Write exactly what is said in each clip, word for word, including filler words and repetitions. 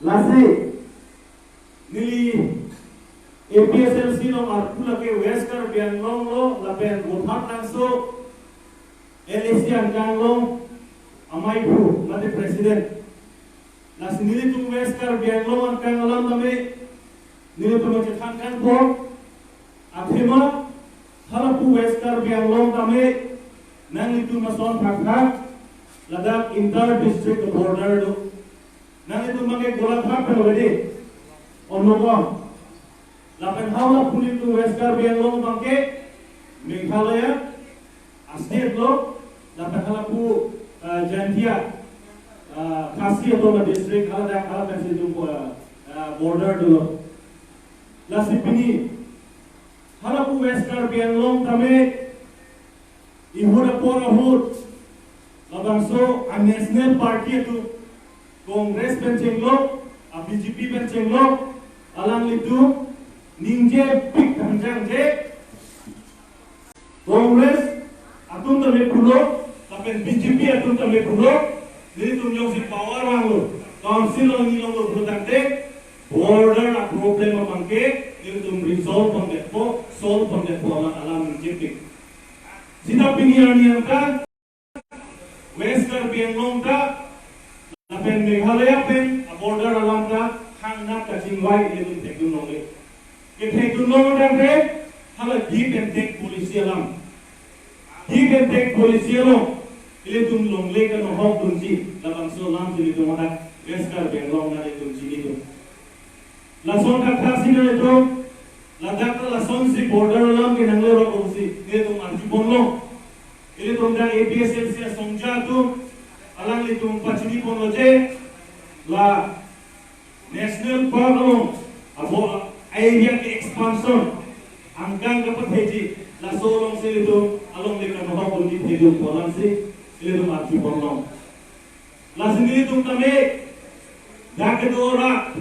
Lasi neli A P H L C along arpu lake West Karbi Anglong lo lapen Vothatlangso L A C angkang along amei aphu mate president. Lasi nelitum West Karbi Anglong angkang alam tame nelitum chethan kangpo. Athema halapu West Karbi Anglong tame nanglitum ason thakthak ladak inter district border do. Nanglitum abangke Golaghat pen lo dei. Onokon. Lapen halapu nelitum West Karbi Anglong abangke Meghalaya a-state lo, lapen halapu, ah, Jaintia, ah, Khasi Autonomous District, haladak, haladak si nelitum, ah, ah, border dolo. Lasi pini halapu West Karbi Anglong tame ihut apor ahut labangso a-national party atum, Congress pen chenglok, a-B J P pen chenglok, alanglitum ningjepik thangjang je Congress atum tame pulo, lapen B J P atum tame pulo, nelitum jongsi power vanglo, council along neli longlo pulotangte, border a-problem abangke nelitum resolve pondetpo, solve pondetpo alang alam ningjepik. Sita pini arni angka West Karbi Anglong ta lapen Meghalaya pen a-border alam ta thangnat kachingvai ilitum thekdun longle. Kethekdun longledet hala give and take policy alam. Give and take policy along ilitum longle kanohok dunji labangso alam si ilitum hadak West Karbi Anglong nangtum chinidun. Lason thakthak si nangtum, ladak ta lasonsi border alam ke nanglerok pusi nangtum arjupon long. Ilitum dak A P H L C asongja atum alanglitum pachiniponlo je la National Park along abo area ke expansion angkang kapatheji, laso alongsi ilitum alongle kanohok dunji thedunpo alam si ilitum arjupon long. Lasi nelitum tame dak kedo rat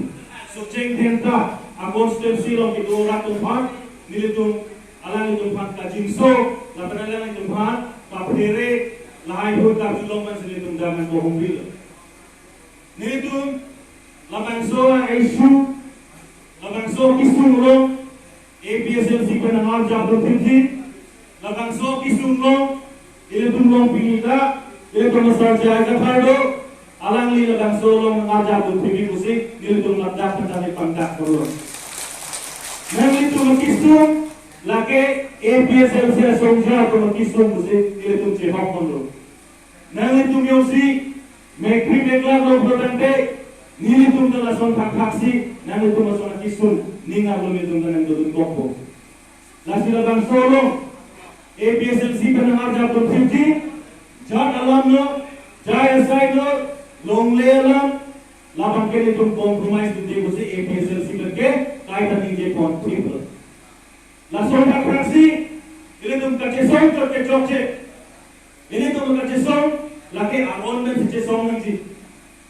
Socheng Dhenta a-constituency along kedo rat atum aphan nelitum alanglitum aphan kajinso lapen alanglitum aphan kaphere lahai hui karjulong pensi nelitum dak nangkehumri lo. Nelitum labangso a-issue, labangso kesung along A P H L C pen nangarjap dunthipji, labangso kesung along ilitum long pini ta ilitum asar J I Kathar do, alangli labangso along nangarjap dunthipji pusi nelitum ladak pen tame pangdak korlo. Nanglitum akesung lake A P H L C asongja atum akesung pusi ilitum chehok ponlo. Nanglitum jongsi mekkri meklak lo pulotangte, nelitum ta lason thakthak si nanglitum ason akesung ning arlo nelitum ta nangdodun kokpo. Lasi labangso along A P H L C pen nangarjap dunthipji, jat alam lo, jai asai lo, longle alam, labangke nelitum compromise dunde pusi A P H L C pen ke kaita ningjeponthiplo. Lason thakthak si ilitum kachesong chot ke chokche. Ilitum kachesong lake aron pensi chesong nangji.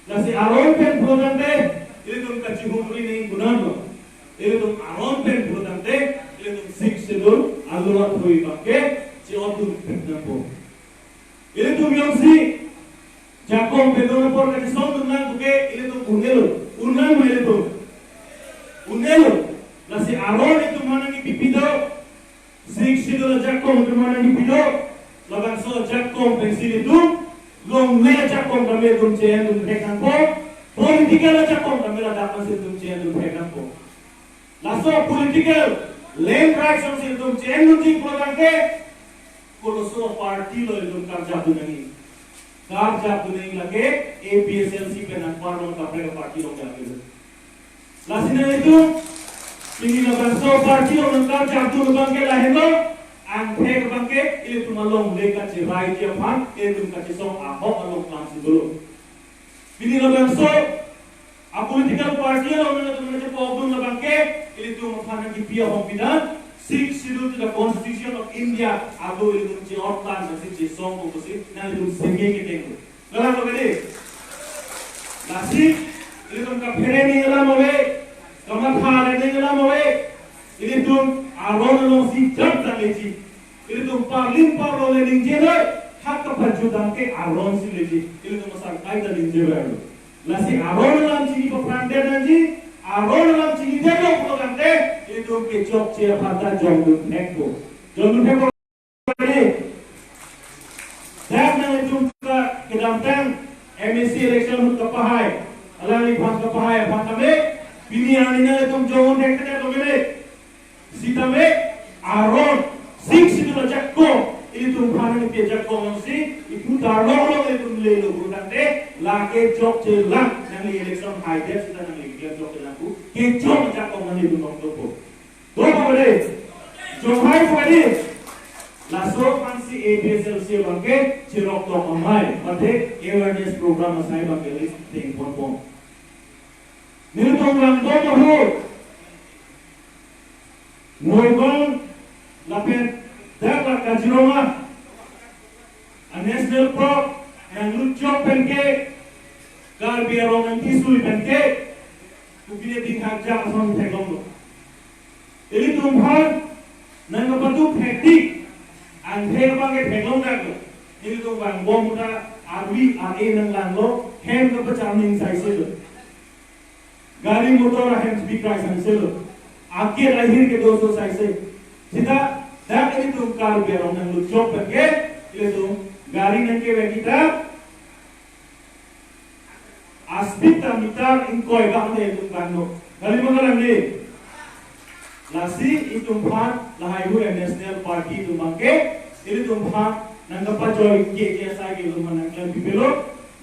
Lasi aron pen pulotangte ilitum kachihumri nangji konatlo. Ilitum aron pen pulotangte ilitum Sixth Schedule along athui abangke che-otdun pek nangpo. Ilitum jongsi jakong pedon apor kachesongdun nang puke ilitum un-elo, un-elo ilitum. Un-elo. Lasi aron itum aphan nangkipi do, Sixth Schedule ajakong itum aphan nangkipi do, labangso ajakong pensi ilitum longle ajakong tame itum che-endun thek nangpo, political ajakong tame ladak pensi itum che-endun thek nangpo. Laso political land rights alongsi itum che-endunji pulotangte, koloso party lo itum karjapdun nangji. Karjapdun nangji lake A P H L C pen anparlong kaprek party along jap ilo. Lasi nelitum pini labangso party along nangkarjapdun abangke lahenlo, angthek abangke ilitum alongle kacheraiji aphan ilitum kachesong ahok along klang si dolo. Pini labangso a-political party along nangtum nangchepokdun labangke ilitum aphan nangkipi ahong pidan, Sixth Schedule to the Constitution of India atum ilitum che-ottan nangsi chesongpo pusi nangtum senge ketenglo. Kalang lo kali. Lasi ilitum kaphere nangji alam ave, kamatha nangji alam ave, ilitum aron alongsi jat jat leji. Ilitum parlin parlo le ningje noi, ha kapajut abangke aron si leji. Ilitum asar kaita ningje verlo. Lasi aron alam chini paphrang det nangji, aron alam chini det lo pulo tangte, itum kechokche aphan ta jongdun thekpo. Jongdun thekpo. Dak nanglitum ke kedamtang M A C election ahut kapahai, alangliphan kapahai aphan tame, pini arni nanglitum jongdun thekthedet lo mene. Sitame aron six schedule ajakong, ilitum aphan nangpi ajakong si, iphutar longlong ilitum lelo pulo tangte, lake chokche lang, nangli election haidet sita nangli klem chokche lang pu, kechok ajakong nanglitum longdunpo. Dopo kali, jonghaipo kali. Laso aphansi A P H L C abangke cherok tok amei, mate awareness program asai abangke list thengponpon. Nelitum vangdom ahut, Moibang lapen dak la Kaziranga a-national park nanglut chok penke, Karbi arong nangkisui penke, kopine dinghak jak ason theklonglo. Ilitum aphan nangkapatu thektik, angthek abangke theklongdaklo. Ilitum vangbom ta arvi ar-e nanglanglo, hem kapacharning saiselo. Gari motor ahem bikrai saiselo. Aket ahir kedo so saise. Sita dak ilitum Karbi arong nanglut chok penke, ilitum gari nangkevek kita, a-speed ta meter ingkoi bang de ilitum vangno. Kali ma kalang de. Lasi itum aphan lahai hu a-national party atum abangke, ilitum aphan nangkapajoi ke ke asai ke ilitum aphan nangklem pipelo.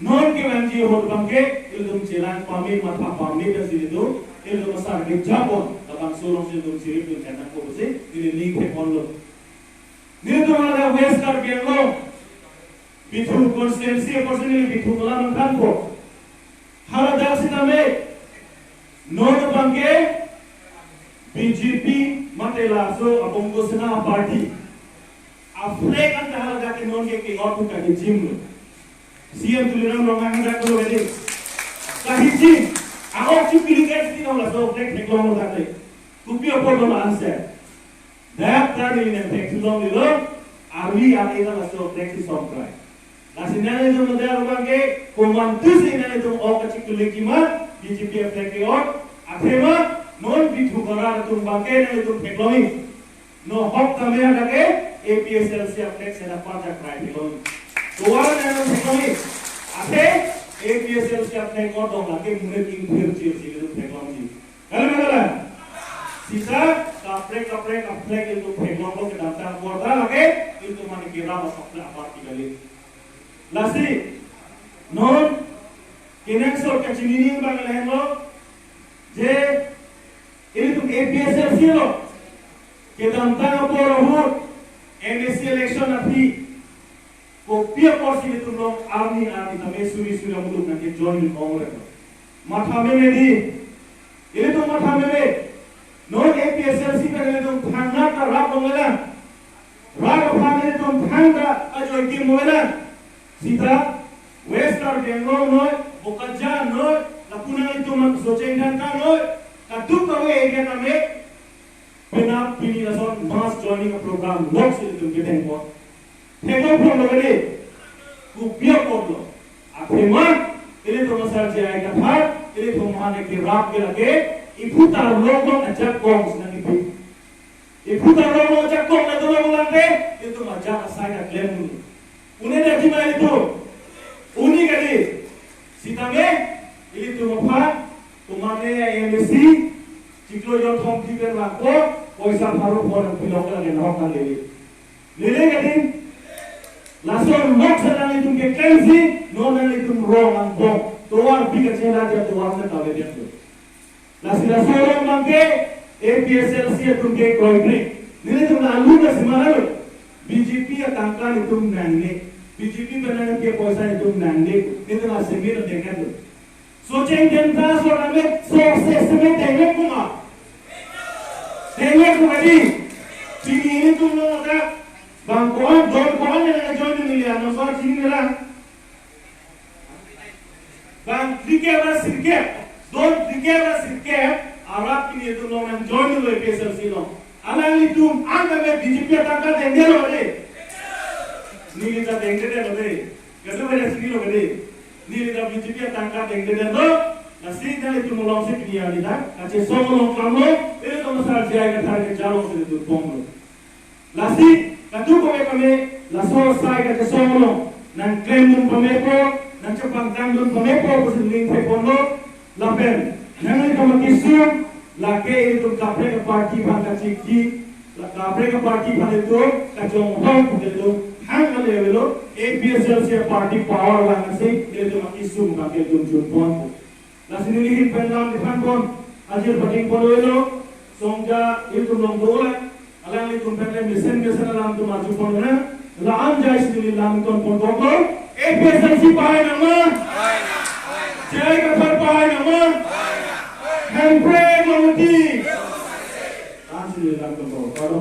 Non kevangji ahut abangke, ilitum chelang pame, matha pame, lasi ilitum, ilitum asar kejapon, labangso alongsi ilitum sirip ilitum channel ko bosi, neli link theponlo. Nelitum hala West Karbi Anglong, Bithu constituency apor si neli Bithu mela nangthanpo. Hala dak sitame, non abangke B J P mate laso a-Bongo Sena party a-flag anta hala dak ke non ke ke-ot pu kahijimlo. C M Tuliram Ronghang dak lo kali. Kahijim, a-ok chikili ke siti non laso flag theklonglo dak le. Kopi apot lo anse. Dak ta neli nangthek thulong lilo, arvi ar-e ta laso flag si songkrai. Lasi nanglitum dak abangke, komantusi nanglitum ok kachikili kima, B J P a-flag ke-ot, athema, non Bithu karat atum abangke nanglitum theklongji. No hok tame hadak ke, A P H L C a-flag sedak parjak krai theklongji. Tovar nanglitum theklongji. Athe, A P H L C a-flag ot dong lake monit ingthir chir si ilitum theklongji. Kali ma kalang? Sita kaprek kaprek a-flag ilitum theklonglo kedamtang apor ta lake ilitum mane kerap asok le apar ti kali. Lasi non kenangsot kachinine abang lahenlo je ilitum A P H L C lo kedamtang apor ahut M A C election aphi kopi apotsi ilitum long arni arni tame suri suri amuluk nangkejoin dun ong re. Matha meme di. Ilitum matha meme. Non A P H L C pen ilitum thangnat ta rap longlelang. Rap aphan ilitum thangta ajoikim longlelang. Sita West Karbi Anglong noi, Bokajan noi, lapu nanglitum Socheng Dhenta noi, kadokave area tame, penap pini lason mass joining program lok si ilitum kedeng pon. Theklong pon lo kali, kopi apotlo. Athema, ilitum asar J I Kathar, ilitum mane kerap ke lake, iphutar longlong ajakong si nangkipi. Iphutar longlong ajakong la dolo pulo tangte, ilitum ajak asai ta klem un-e. Un-edet ji ma ilitum? Un-e kali. Sitame, ilitum aphan, komatne M A C, chiklo jon thom kipen langpo, poisa pharo phongo nangpilok lake nahok nang lele. Lele kali. Laso lok sa nanglitum keklemsi, non nanglitum rong angbong. Tovar bi kachela dia tovar sa kave dia tu. Lasi laso rong abangke, A P H L C atum ke kroikre. Nelitum la alu na simana lo. B J P atangka nelitum nangne. B J P pen nangpi apoisa nelitum nangne. Nelitum la seme lo dengketlo. Socheng Dhenta so name so se seme dengketpo ma? Dengketpo ma di? Pini nelitum lo ta bang ko-an, don ko-an nangjoin neli a-number chinine lang. Bang krikep ra sirkep, don krikep ra sirkep, arap pini itum long nangjoin lo A P H L C lo. Alanglitum angkame B J P atangka dengdelo de. Neli ta dengdelo de. Kadokave chinilo de. Neli ta B J P atangka dengdedetlo, lasi nanglitum alongsi pini arni ta kachesong along klamlo, ilitum asar J I Kathar ke jalong si ilitum ponglo. Lasi kadokave kami laso asai kachesong along nangklemdun pamepo, nangchepangtangdun pamepo pusi ning theponlo, lapen nanglitum akesung lake ilitum kaprek aparty aphan kachikji, la kaprek aparty aphan ilitum kachonghong pu ilitum hang ale avelo, A P H L C aparty power vangsi ilitum akesung abang ke ilitum junpon. Lasi neli ahin pen lam nephan pon, ajir pating pon avelo, songja ilitum along dolang, alanglitum pen le mesen mesen alamtum arjupon nang, la-an jaisi neli lam ton pon koklo, A P H L C pahai nangma? J I Kathar pahai nangma? Hemprek Longmati. Lasi neli lam ton pon koklo.